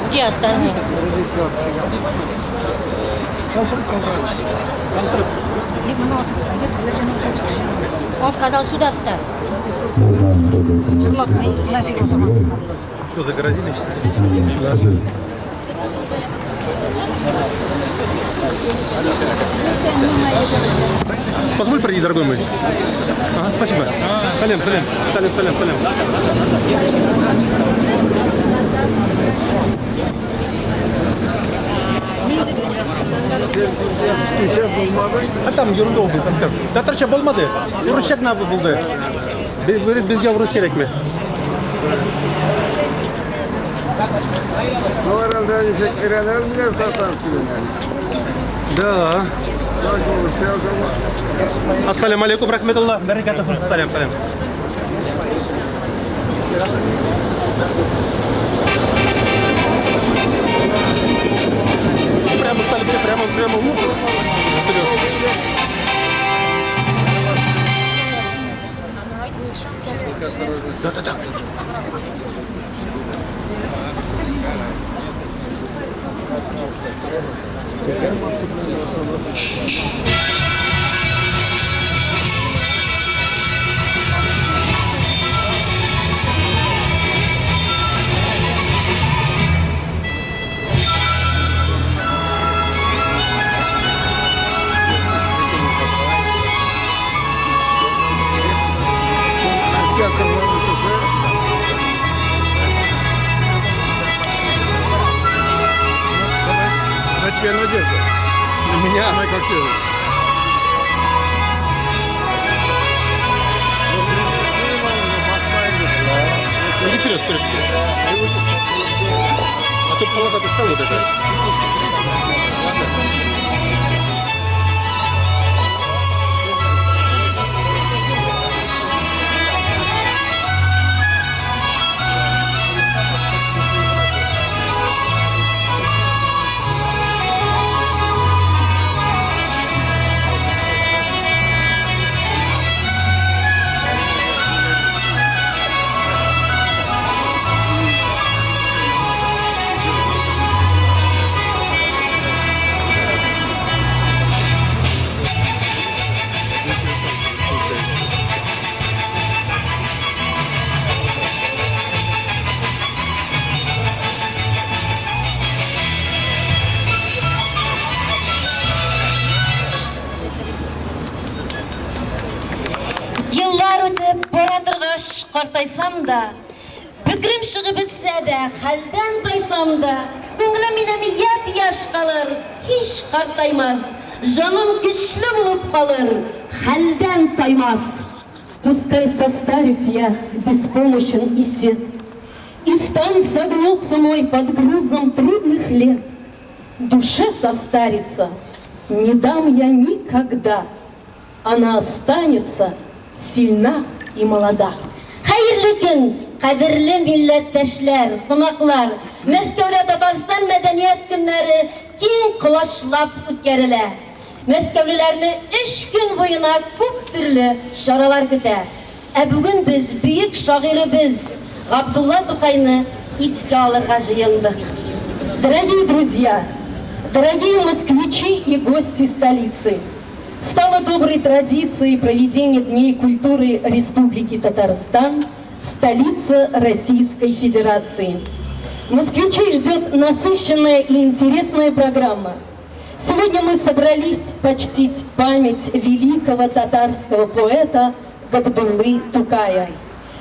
Где остальные? Он сказал, сюда встань. Что, загородили? Позволь пройти, дорогой мой. Ага, спасибо. Салем, салем, салем, салем, салем. А там ерунда булды. Татарча булмады. Урысча гына булды. Говорит, безгә урыс кирәкме? Да. Ассаляму алейкум, рахматуллах, баракатуху. Салям, салям. Прямо стали все, прямо, прямо. Вперед. Да-да-да. На тебя надежда. На меня она как следует. Иди вперед, вперед, вперед. А то полоса ты стал вот это. Еллар үтеп бара торгач, картайсам да, бөкрем чыгып бетсә дә, хәлдән тайсам да, күңелем минем япь-яшь калыр, һич картаймас, җаным көчле булып калыр, хәлдән таймас. Пускай состарюсь я беспомощен и сед, И стан согнется мой под грузом трудных лет. Душе состариться не дам я никогда, Она останется сильна и молода. Хәерле көн, кадерле милләттәшләр, кунаклар! Мәскәүдә Татарстан мәдәният көннәре киң колачлап үткәрелә. Мәскәүлеләрне өч көн буена күп төрле чаралар көтә. Ә бүген без бөек шагыйребез Габдулла Тукайны искә алырга җыендык. Дорогие друзья, дорогие москвичи и гости столицы, стало доброй традицией проведение Дней культуры Республики Татарстан в столице Российской Федерации. Москвичей ждет насыщенная и интересная программа. Сегодня мы собрались почтить память великого татарского поэта Габдуллы Тукая.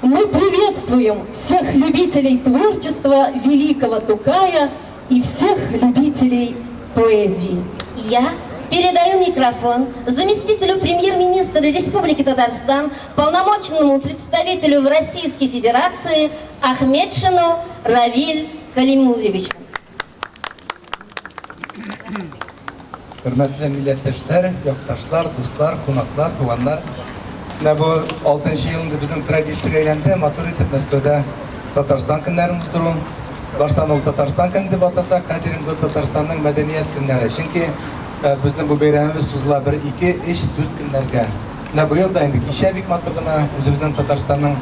Мы приветствуем всех любителей творчества великого Тукая и всех любителей поэзии. Я передаю микрофон заместителю премьер-министра Республики Татарстан, полномочному представителю в Российской Федерации Ахмедшину Равиль Калимулловичу. Хөрмәтле милләттәшләр, якташлар, дуслар, кунаклар, туганнар. Менә бу 6 ел инде безнең традициягә әйләнде, матур итеп Мәскәүдә Татарстан көннәрен уздыру. Баштан ул Татарстан көне дип атасак, хәзер инде Татарстанның мәдәният көннәре. Чөнки безнең бу бәйрәмебез сузыла бер, ике, өч, дүрт көннәргә. Менә быел да инде кичә бик матур гына үзебезнең Татарстанның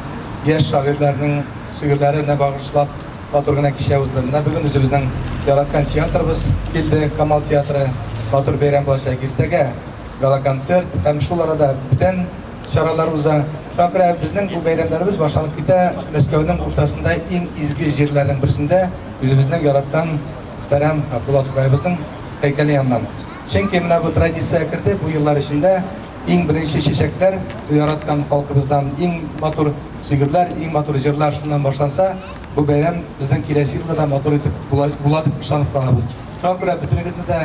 яшь шагыйрьләренең шигырьләренә багышлап матур гына кичә узды. Менә бүген үзебезнең яраткан театрыбыз килде, Камал театры. Матур бәйрәм булачак иртәгә. Гала-концерт һәм шул арада бүтән чаралар уза. Шуңа күрә безнең бу бәйрәмнәребез башланып китә Мәскәүнең уртасында иң изге җирләрнең берсендә, үзебезнең яраткан мөхтәрәм Габдулла Тукаебызның һәйкәле яныннан. Чөнки менә бу традиция керде, бу еллар эчендә иң беренче чәчәкләр яраткан халкыбыздан, иң матур шигырьләр, иң матур җырлар шуннан башланса, бу бәйрәм безнең киләсе елда да матур итеп була, була дип ышанып калабыз. Шуңа күрә бөтенегезне дә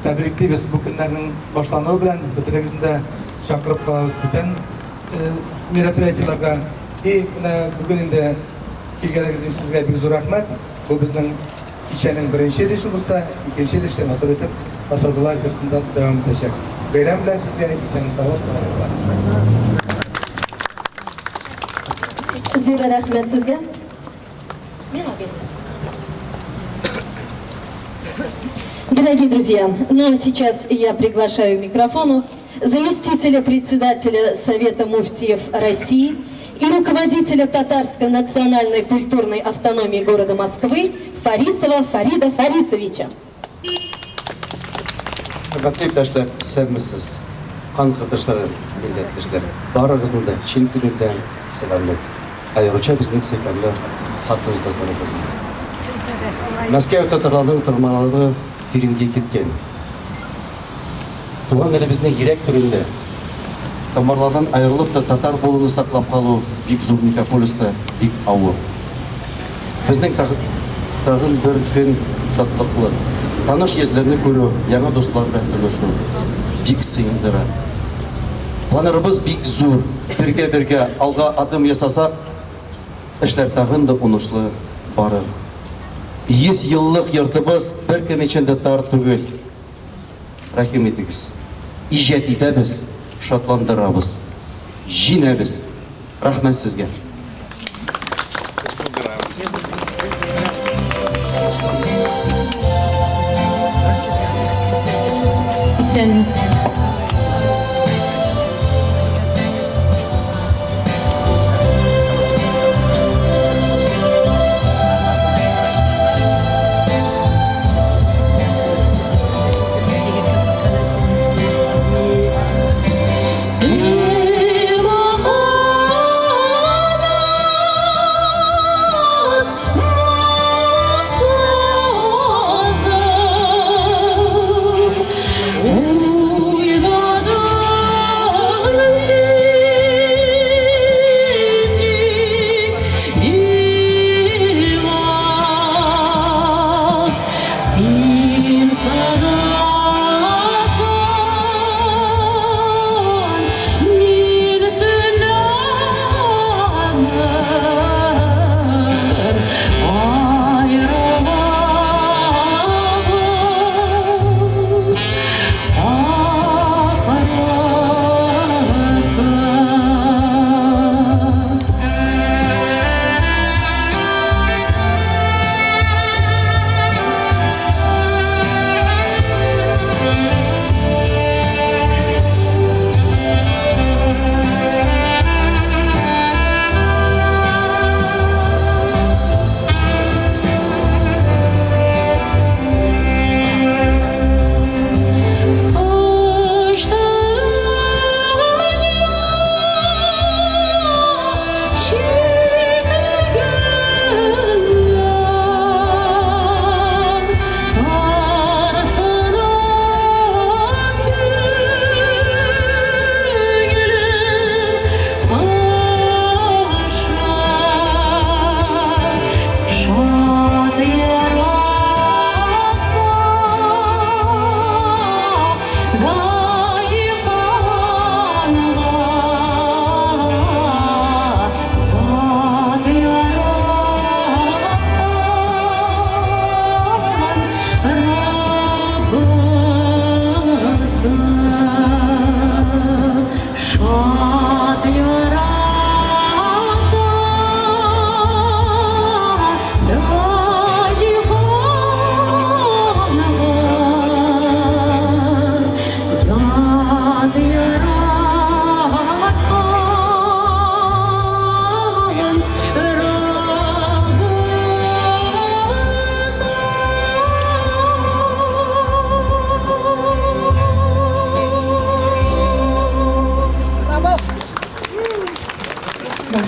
тәбриклибез бу көннәрнең башлануы белән, бөтенегезне дә чакырып калабыз бүтән мероприятиеләргә. И менә бүген инде килгәнегез өчен сезгә бик зур рәхмәт. Бу безнең кичәнең беренче өлеше булса, икенче өлеше матур итеп Асадуллаев йортында дәвам итәчәк. Бәйрәм белән сезгә, исән-саулык барыгызга. Зур рәхмәт сезгә. Дорогие друзья, ну а сейчас я приглашаю к микрофону заместителя председателя Совета муфтиев России и руководителя Татарской национальной культурной автономии города Москвы Фарисова Фарида Фарисовича. Хөрмәтле иптәшләр, исәнмесез! Кан кардәшләрем, милләттәшләр, барыгызны да чын күңелдән сәламлим. Аеруча безнең сөйкемле хатын-кызларыбызны. Мәскәү татарларының тормалары тирәнгә киткән. Туган илебезнең йөрәк түрендә, тамырлардан аерылып та татар булуны саклап калу бик зур мегаполиста бик авыр. Безнең тагын бер көн шатлыклы. Таныш йөзләрне күрү, яңа дуслар белән танышу бик сөендерә. Планнарыбыз бик зур. Бергә-бергә алга адым ясасак, эшләр тагын да уңышлы барыр. 100 еллык йортыбыз беркем өчен дә тар түгел. Рәхим итегез. Иҗат итәбез, шатландырабыз, җиңәбез. Рәхмәт сезгә. Исәнмесез.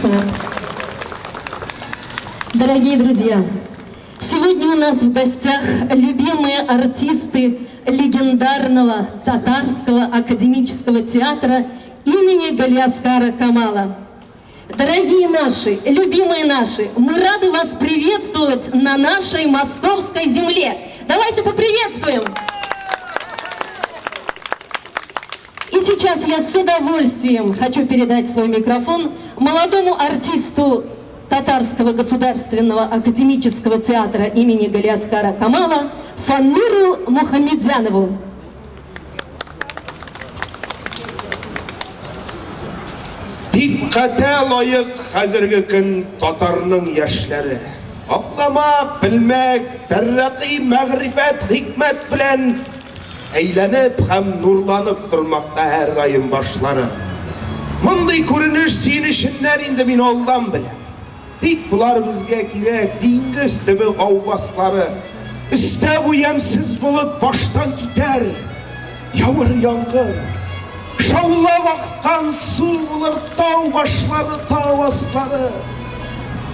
Рәхмәт. Дорогие друзья, сегодня у нас в гостях любимые артисты легендарного татарского академического театра имени Галиаскара Камала. Дорогие наши, любимые наши, мы рады вас приветствовать на нашей московской земле. Давайте поприветствуем! И сейчас я с удовольствием хочу передать свой микрофон молодому артисту Татарского государственного академического театра имени Галиаскара Камала Фануру Мухамедзянову. Диккатә лаек хәзерге көн татарның яшьләре. Аклама, белмәк, тәррәкый, мәгърифәт, хикмәт белән әйләнеп һәм нурланып тормакта һәрдаим башлары. Мондый күренеш сөенеченнән инде мин алдан беләм. Тик болар безгә кирәк, диңгез төбе гаугаслары. Өстә бу ямьсез болыт баштан китәр, явыр яңгыр. Шаулап аккан су булыр тау башлары, тау аслары.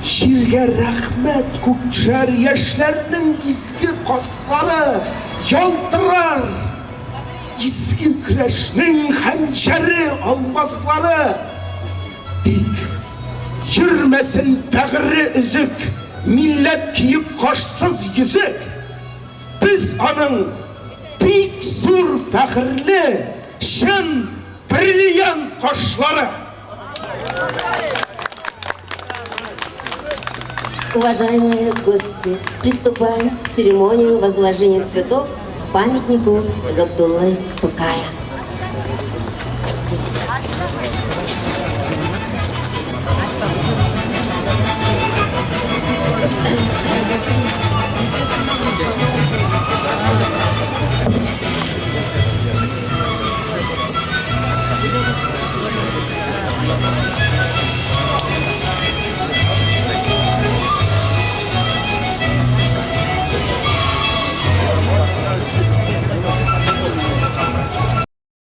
Җиргә рәхмәт күк төшәр, яшьләрнең изге каслары ялтырар. Изге көрәшнең хәнҗәре, алмазлары. Тик йөрмәсен бәгыре өзек, милләт киеп кашсыз йөзек. Без аның бик зур фәхерле, чын бриллиант кашлары. Уважаемые гости, приступаем к церемонию возложения цветов к памятнику Габдуллы Тукая.